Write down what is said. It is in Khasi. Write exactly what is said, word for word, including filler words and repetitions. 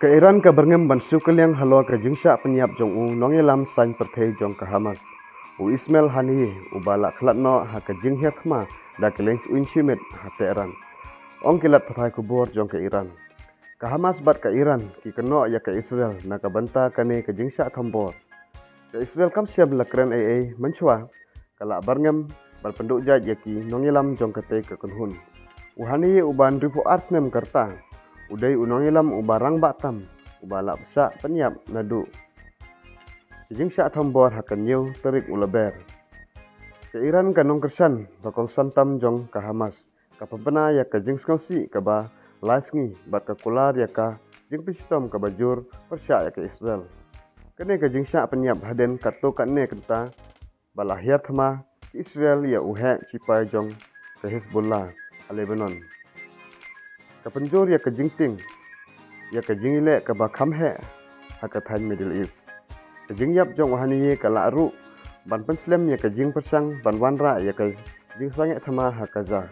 Ka Iran ka byrngem ban shu kylliang halor ka jingshah pynïap jong u nongïalam saiñ pyrthei jong ka Hamas, u Ismail Haniyeh, uba la khlad noh ha ka jinghiar thma da ki lengsuiñ shimet ha Tehran, ong ki lad pathai khubor jong ka Iran. Ka Hamas bad ka Iran ki kynnoh ïa ka Israel na ka bynta kane ka jingshah thombor. Ka Israel kam shym la kren ei ei mynshuwa ka la byrngem ban pynduh jait ïa ki nongïalam jong katei ka kynhun. U Haniyeh uba hynriewphew ar snem ka rta u dei u nongïalam uba rangbah tam uba la shah pynïap naduh ka jingshah thombor ha ka hynñiew tarik u Lber. Ka Iran ka nongkyrshan ba kongsan tam jong ka Hamas ka pynbna ïa ka jingsngewsih kaba lai sngi bad ka kular ïa ka jingpynshitom kaba jur pyrshah ïa ka Israel. Kane ka jingshah pynïap hadien katto katne kynta ba la hiar thma ka Israel ïa u heh shipai jong ka Hezbollah ha Lebanon, ka pynjur ïa ka jingtieng ïa ka jingïaleh kaba kham heh ha ka thaiñ Middle East. Ka jingïap jong u Haniyeh ka lah ruh ban pynslem ïa ka jingpyrshang ban wanrah ïa ka jingsangeh thma ha Gaza.